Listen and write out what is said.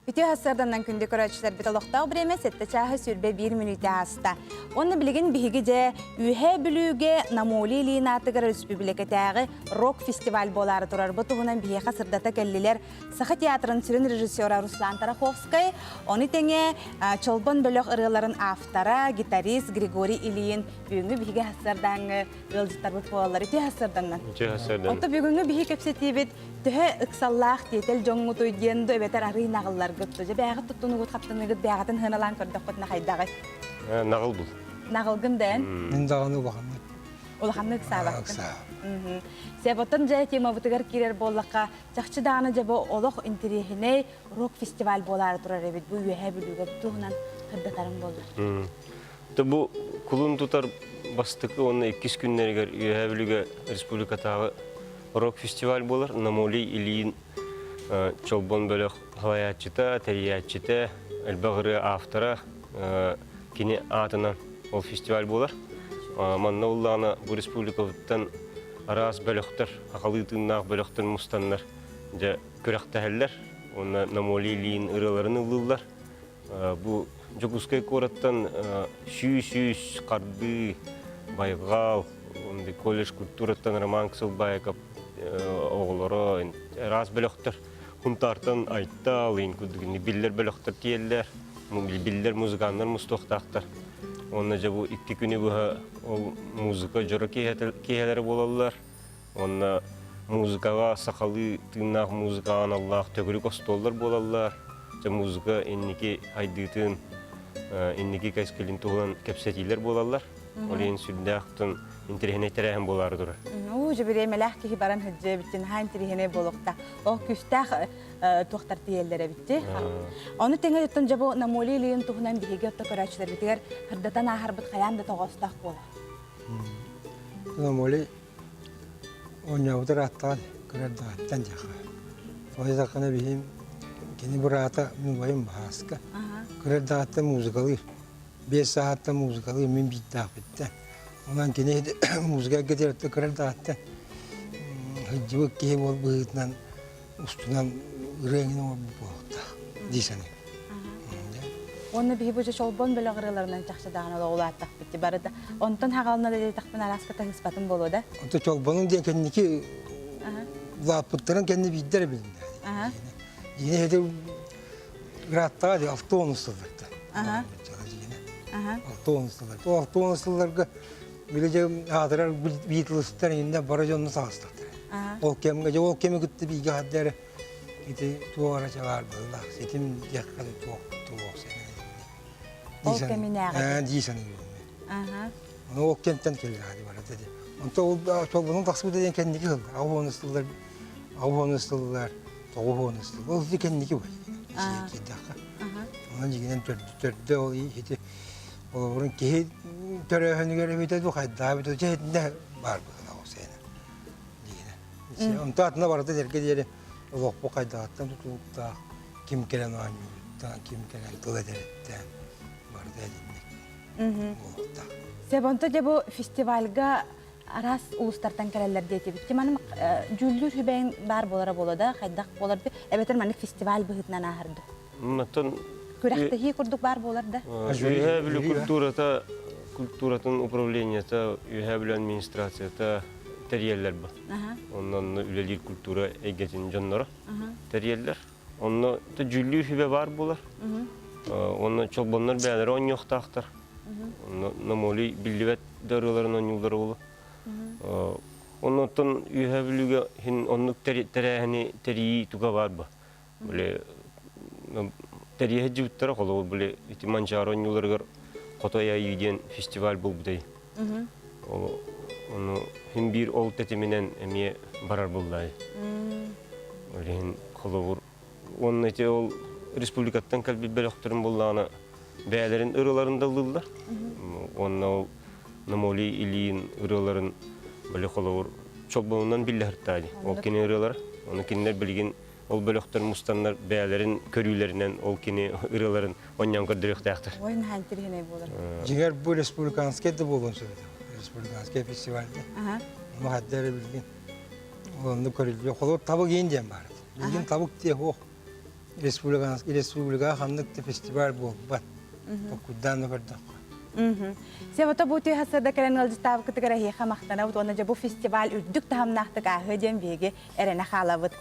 Үтүө сарсыарданан күндү көрөөччүлэрбит олохтоох бириэмэ сэттэ чааһы 21 мүнүүтэ ааста. Уонна билигин биһиги дьэ Үөһээ Бүлүүгэ Намоли Ильин аатыгар өрөспүүбүлүкэтээҕи рок-фестиваль буолаары турар. Бу туһунан биһиэхэ сырдата кэллилэр Саха театрын сүрүн режиссера Руслан Тараховскай, ону тэҥэ Чолбон бөлөх ырыаларын автора, гитарист Григорий Ильин бүгүҥҥү биһиги сарсыардааҥҥы ыалдьыттарбыт буолаллар. Үтүө сарсыарданнан. Үтүө сарсыарданнан. Онто бүгүҥҥү биһиги кэпсэтиибит төһө ыксаллаах тиэтэл дьоҥҥутуй диэн ду эбэтэр арыый наҕылларгыт дьэ бээҕит туттунугут хаптыныгыт бээҕитин сыаналаан көрдөххүтүнэ хайдаҕый? Наҕыл бул. Наҕылгын дээн? Мин даҕаны улаханнык. Улаханнык ыксаабаккын. Себоттон дьэ темабытыгар киирэр буоллахха, чахчы даҕаны дьэ бу олох интэриэһинэй рок-фестиваль буолаары турар эбит. Бу Үөһээ Бүлүүгэ туһунан сырдатарым буоллар. Бу кулун тутар бастакы уонна иккис күннэригэр Үөһээ Бүлүүгэ республикатааҕы рок-фестиваль буолар. Намолий Ильин Чолбон бөлөх салайааччыта, тэрийээччитэ, элбэх ырыа автора кини аатынан ол фестиваль буолар. Манна уллаана бу республикабыттан араас бөлөхтөр, хахалыы тыыннаах бөлөхтөр мустаннар дьэ күрэхтэһэллэр. Уонна Намолий Ильин ырыаларын ыллыыллар. Бу Дьокуускай куораттан сүүс-сүүс хардыы байҕал, колледж культураттан Роман Ксылбаеков оҕолоро, араас бөлөхтөр Хунтаартан Айтал, курдук биллэр бөлөхтөр тиийэллэр, биллэр музыканнар мустуохтаахтар. Уонна дьэ бу икки күнү быһа ол музыка дьоро киэһэлэрэ буолаллар. Уонна музыкаҕа сахалыы тыыннаах музыкаҕа аналлаах төгүрүк остуоллар буолаллар. Дьэ музыка инники сайдыытын, инники кэскилин туһунан кэпсэтиилэр буолаллар. Ол иһин сүрдээх интэриэһинэй тэрээһин буолаары турар. Уу, дьэ бириэмэлээх киһи баран сылдьыа эбиттин, наһаа интэриэһинэй буолуохта. Ол күүстээх туохтар тиийэллэр эбитти. Ону тэҥэ оттон дьэ бу Намоли Ильин туһунан биһиги отто көрөөччүлэрбитигэр сырдатан ааһарбыт хайаан да тоҕоостоох буолар. Намоли Оонньообут ырааттаҕын көрөр даҕаттан дьаха. Ол биһим кини быраата мин убайым Баһааска. Көрөр даҕаттан музыкалыыр. 5 сааттан музыкалыыр мин биирдээхпиттэн. Онон кини музыка эйгэтигэр көрөр даҕаттан сылдьыбыт киһи буол быһыытынан устунан ырыа эҥин оҥорбут буолуохтаах дии саныыбын. Уонна биһи бу чолбон бөлөх ырыаларынан чахчы даҕаны олоҕулааттахпыт дии барыта. Онтон хаҕалына да диэтэхпин арааска таһыспатым буолуо да. Онто чолбонун диэн кэнники улааппыттарын кэннэ биирдэ эрэ билиннэ. Дьиҥэ ити ырааттаҕа дии 60 сылларда. 60 сылларга. Ол 60 сылларга били дьэ аатырар Битлстар иннэ бары дьонну саҕастахтара. Ол кэмҥэ дьэ ол кэми кытта бииргэ хадда эрэ Ити туох эрэ чаҕаар быһыылаах, ситим диэххэ да туох туох Ол кэминээҕи. Дии саныыбын. Ону ол кэмтэн кэллэҕэ барыта дии. Онто ол чолбонун тахсыбыта диэн кэнники сыллар, 80 сыллар, 80 сыллар, 90 сыл. Ол ити кэнники бай. Киирдэххэ. Онон дьигинэн төрдө ол ити олобурун киһи төрөөһүнүгэр эбитэ дуу хайдаа эбитэ дьэ итиннэ баар быһыылаах ол сиэнэ. Дьигинэ. Онто атына барыта дэргэ диэри олохпут хайдаҕыттан тутулуктаах, ким кэлэн оонньууруттан, ким кэлэн тыл этэриттэн барыта итинник буолуохтаах. Себонто дьэ бу фестивальга араас улуустартан кэлэллэр диэтибит. Ким аны дьүүллүүр сүбэйин баар буолара буолуо да, хайдах буолар да, эбэтэр маннык фестиваль быһыытынан ааһар да? Оттон Күрэхтэһии курдук баар буолар да? Үөһээ Бүлүү культурата, культуратын управлениета, Үөһээ Бүлүү администрацията тэрийэллэр бу. Онно үлэлиир культура эйгэтин дьонноро тэрийэллэр. Онно дьүүллүүр сүбэ баар буолар. Онно чолбоннор бэйэлэрэ оонньуохтаахтар. Онно Намолий биллибэт да ырыаларын оонньууллара буолуо. Оннуттан Үөһээ Бүлүүгэ иһин оннук тэрээһини тэрийии туга баар ба. Били тэрийэ сылдьыбыттара холобур били ити Манчаары оонньууларыгар Хотой Айыы диэн фестиваль буолбутай. Ону син биир ол тэтиминэн эмиэ барар буоллай. Ол иһин холобур уонна ити ол республикаттан кэлбит бөлөхтөрүн буоллаҕына бэйэлэрин ырыаларын да ыллыыллар. Уонна ол Намолий Ильин ырыаларын били холобур чолбонунан биллэһэртаа дии. Ол кини ырыалара. Ону кинилэр билигин ол бөлөхтөр мустаннар бэйэлэрин көрүүлэринэн ол кини ырыаларын онньоон көрдөрүөхтээхтэр. Ой, наһаа интэриэһинэй буолар. Дьиҥэр бу республиканскай да буолуон сөп этэ. Республиканскай фестивальга. Ону хадда эрэ билигин онну көрүллүө. Холобур табык иин диэн баар. Билигин табык диэ суох. Республикаҕа ханнык да фестиваль буолбат. Толкуйдаан да көрдөххө. Севото бу түһэ сырда кэлэн ыалдьыттаабыккытыгар эһиэхэ махтанабыт уонна дьэ бу фестиваль үрдүк таһымнаахтык ааһыа диэн биһиги эрэнэ хаалабыт.